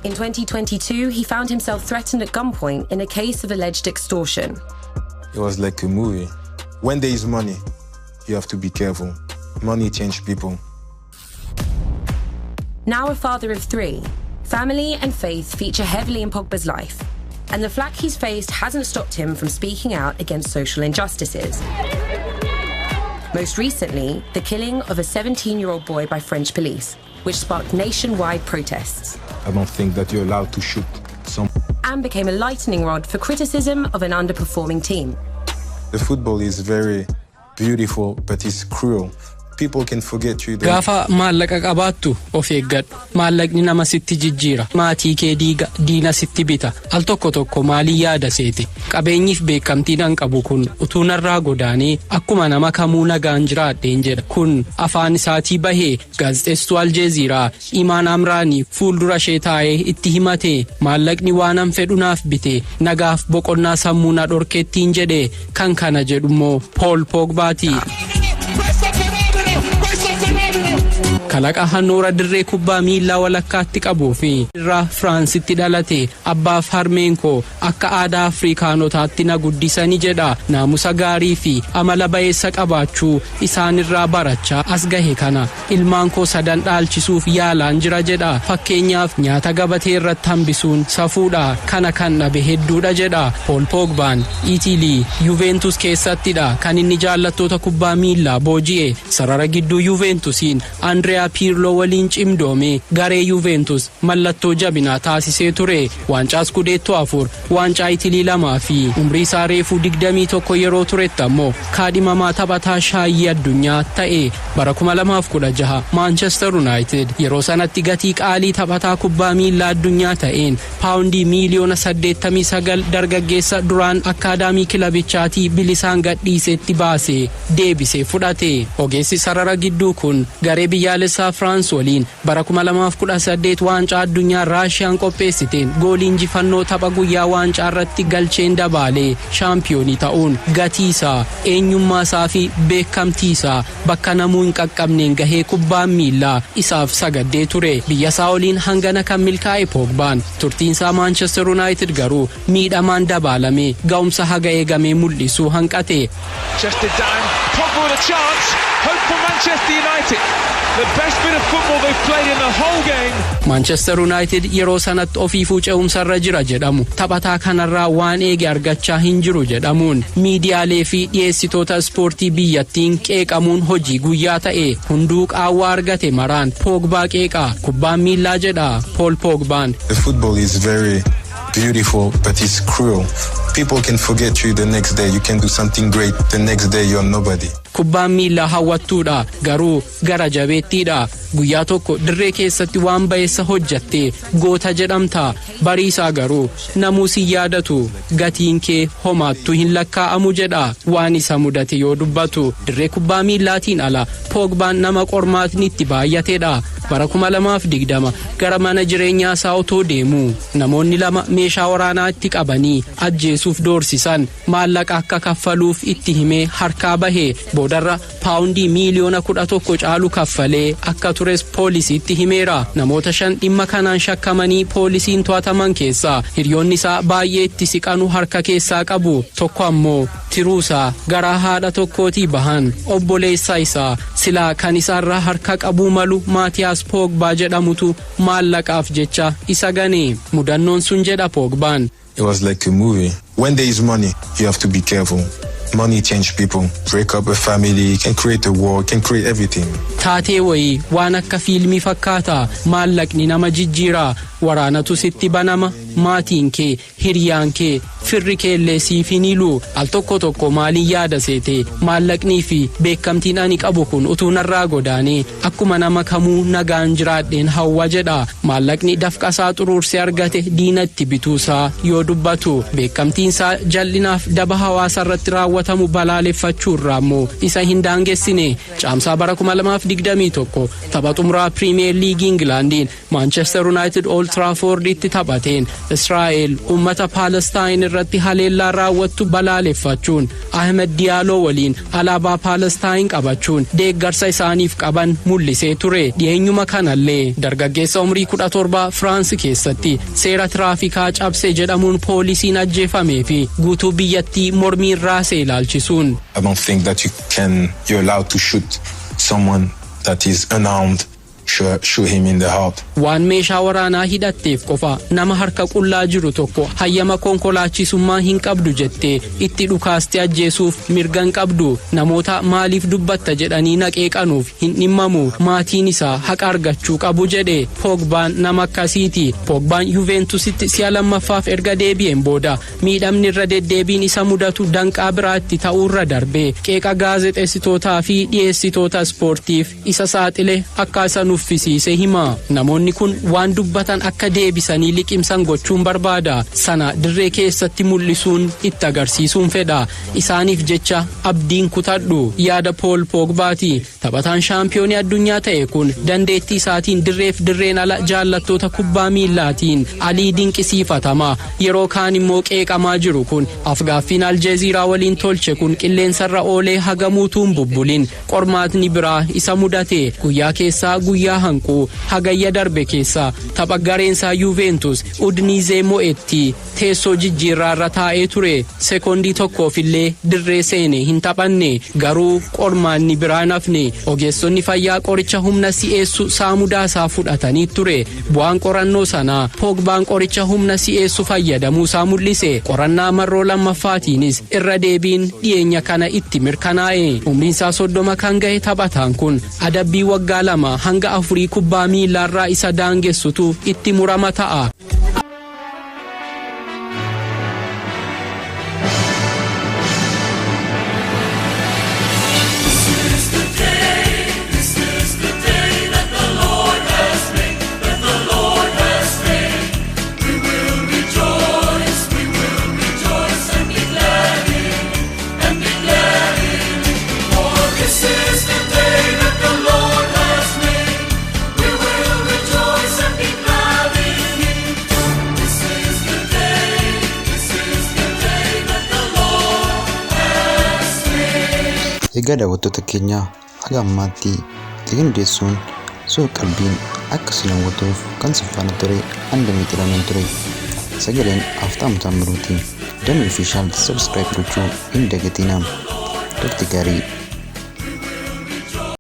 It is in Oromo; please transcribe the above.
In 2022, he found himself threatened at gunpoint in a case of alleged extortion. It was like a movie. When there is money, you have to be careful. Money changes people. Now a father of three, family and faith feature heavily in Pogba's life, and the flack he's faced hasn't stopped him from speaking out against social injustices. Most recently, the killing of a 17-year-old boy by French police, which sparked nationwide protests. I don't think that you're allowed to shoot some. And became a lightning rod for criticism of an underperforming team. The football is very beautiful, but it's cruel. People can forget you. Gaafa maallaqa qabaattu of eeggadhu. Maallaqni nama sitti jijjiira. Maatii kee diiga, diina sitti bita. Al tokko tokko maalii yaada seete? Qabeenyiif beekamtiin an qabu kun utuu narraa godaanee akkuma nama kamuu nagaan jiraadheen jedha. Kun afaan isaatii bahee gaazexeesstuu Aljeeziiraa Imaan Amraanii fuuldura ishee taa'ee itti himate. Maallaqni waan an fedhu naaf bite, nagaaf boqonnaa sammuu na dhorkeettiin jedhe. Kan kana jedhummoo Pool Poogbaati. Kalaqa handhuura dirree kubbaa miillaa walakkaatti qabuu fi irraa Firaansitti dhalate. Abbaaf harmeen koo akka aadaa Afrikaanotaatti na guddisani jedha. Naamusa gaarii fi amala ba'eessa qabaachuu isaanirraa barachaa as gahe. Kana ilmaan koo sadan dhaalchisuuf yaalaan jira jedha. Fakkeenyaaf, nyaata gabatee irratti hambisuun safuudha. Kana kan dhabe hedduudha jedha Pool Poogbaan. Itilii Yuventus keessattidha kan inni jaallattoota kubbaa miillaa booji'e. Sarara gidduu Yuventusiin Andriyaa Piirloo waliin cimdoome garee Yuventus mallattoo jabinaa taasisee ture. Waancaa Skudeettoo afur, waancaa Itilii lamaa fi umrii isaa reefuu 21 yeroo turetti ammoo kaadhimamaa taphataa shaayii addunyaa ta'e. Bara 2016 Maanchestar United yeroo sanatti gatii qaalii taphataa kubbaa miillaa addunyaa ta'een paawundii miiliyoona 89 dargaggeessa duraan akkaadaamii kilabichaatii bilisaan gadhiisetti baasee deebisee fudhate. Ogeessi sarara gidduu kun garee biyyaalessaa Firaans waliin bara 2018 waancaa addunyaa Raashiyaan qopheessiteen goolii injifannoo tapha guyyaa waancaa irratti galcheen dabaalee shaampiyoonii ta'uun gatii isaa, eenyummaa isaa fi beekamtii isaa bakka namuu hin qaqqabneen gahee kubbaan miillaa isaaf sagaddee ture. Biyya isaa waliin hangana kan milkaa'e Poogbaan, turtiinsaa Maanchestar United garuu miidhamaan dabaalame ga'umsa haga eegamee mul'isuu hanqate. Chested down, Pogba with a chance. Hope for Manchester United. The best bit of football they've played in the whole game. Manchester United yeroo sanatti ofiifuu ce'umsarra jira jedhamu taphataa kanarraa waan eege argachaa hin jiru jedhamuun miidiyaalee fi dhiyeessitoota ispoortii biyyattiin qeeqamuun hojii guyyaa ta'e. Hunduu qaawwaa argate maraan Poogbaa qeeqaa. Kubbaan miillaa jedha Pool Poogbaan. The football is very beautiful, but it's cruel. People can forget you the next day. You can do something great. The next day, you're nobody. Kubbaan miillaa hawwattuudha, garuu gara jabeettiidha. Guyyaa tokko dirree keessatti waan ba'eessa hojjatte goota jedhamta. Bariisaa garuu namuu si yaadatu, gatiin kee homaattuu hin lakkaa'amu jedha waan isa mudate yoo dubbatu. Dirree kubbaa miillaatiin ala Poogbaan nama qormaatni itti baay'ateedha. Bara 2020 gara mana jireenyaa isaa otoo deemu namoonni lama meeshaa waraanaa itti qabanii ajjeesuuf doorsisan. Maallaqa akka kaffaluuf itti himee harkaa bahe. Boodarra paawundii miiliyoona 11 caalu kaffalee akka tures poolisiitti himeera. Namoota shan dhimma kanaan shakkamanii poolisiin to'ataman keessaa hiriyoonni isaa baay'ee itti siqanu harka keessaa qabu. Tokko ammoo tiruusaa garaa haadha tokkootii bahan, obboleessa isaa silaa kan isaarraa harka qabuu malu, Maatiyaas Poogbaa jedhamutu maallaqaaf jecha isa gane. Mudannoon sun jedha Poogbaan. It was like a movie. When there is money, you have to be careful. Money change people, break up a family, can create a war, can create everything. Taatee wayii waan akka fiilmii fakkaata. Maallaqni nama jijjiira. Waraanatu sitti banama. Maatiin kee, hiriyaan kee, firri kee illee siif hin hilu. Al tokko tokko maaliin yaada seete? Maallaqnii fi beekamtiin ani qabu kun utuu narraa godaanee akkuma nama kamuu nagaan jiraadheen hawwa jedha. Maallaqni dafqasaa xuruursee argate diina itti bituusaa yoo dubbatu, beekamtiinsaa jal'inaaf daba hawaasa irratti raawwatamu balaaleffachuu irraa immoo isa hin daangessine. Caamsaa bara 2021 tapha xumuraa Piriimiyeer Liigii Ingilaandiin Maanchestar United Old Traaforditti taphateen Israa'el uummata Paalestaayin irratti irratti haleellaa raawwattu balaaleffachuun Ahmed Diyaaloo waliin alaabaa Paalestaayin qabachuun deeggarsa isaaniif qaban mul'isee ture. Dhiyeenyuma kanallee dargaggeessa umrii 17 Firaansi keessatti seera tiraafikaa cabse jedhamuun poolisiin ajjeefamee fi guutuu biyyattii mormiin raasee ilaalchisuun. I don't think that you're allowed to shoot someone that is unarmed, shoot him in the heart. Waan meeshaa waraanaa hidhatteef qofa nama harka qullaa jiru tokko hayyama konkolaachisummaa hin qabdu jettee itti dhukaastee ajjeesuuf mirga hin qabdu. Namoota maaliif dubbatta jedhanii na qeeqanuuf hin dhimmamu. Maatiin isaa haqa argachuu qabu jedhe. Poogbaan nama akkasiiti. Poogbaan Yuventusitti si'a lammaffaaf erga deebi'een booda miidhamni irra deddeebiin isa mudatu danqaa biraatti ta'uurra darbee qeeqa gaazexeessitootaa fi dhiyeessitoota ispoortiif isa saaxile akka isa nuffisiise hima. Namoonni kun waan dubbatan akka deebisanii liqimsan gochuun barbaada. Sana dirree keessatti mul'isuun itti agarsiisuun fedha. Isaaniif jecha abdiin kutadhu. Yaada Pool Poogbaati. Taphataan shaampiyoonii addunyaa ta'e kun dandeettii isaatiin dirreef dirreen ala jaallattoota kubbaa miillaatiin alii dinqisiifatama. Yeroo kaan immoo qeeqamaa jiru kun afgaaffiin Aljeeziiraa waliin tolche kun qilleensarra oolee hagamuutuun bubbulin qormaatni biraa isa mudate. Guyyaa keessaa guyyaa hanquu Hagayya darbe keessaa tapha gareensaa Yuventus Udniizee mo'etti teessoo jijjiirraarra taa'ee ture. Sekoondii tokkoofillee dirree seene hin taphanne. Garuu qormaanni biraa nafne. Ogeessonni fayyaa qoricha humna si'eessu saamudaa fudhatanii ture. Bu'aan qorannoo sanaa Poogbaan qoricha humna si'eessu fayyadamuu isaa mul'ise. Qorannaa marroo lammaffaatiinis irra deebiin dhiyeenya kana itti mirkanaa'e. Umriinsaa 30 kan gahe taphataan kun adabbii waggaa 2 hanga 4 kubbaa miillaarraa isa daangessutu itti murama ta'a. This is the day that the Lord has made, that the Lord has made. We will rejoice, we will rejoice and be glad in it, and be glad in it. For this is the day that the Lord has made. We will rejoice and be glad in it. This is the day, this is the day that the Lord has made. Egaa daawwattoota keenya, haga ammaatti qindeessuun suur qalbiin akka isin hawwatuuf kan si faana ture Andamii Xilahuun ture. Sagaleen Haftaam Taammiruutiin. Damee Official subscribe gochuu hin dagatinaa. Turtii gaarii.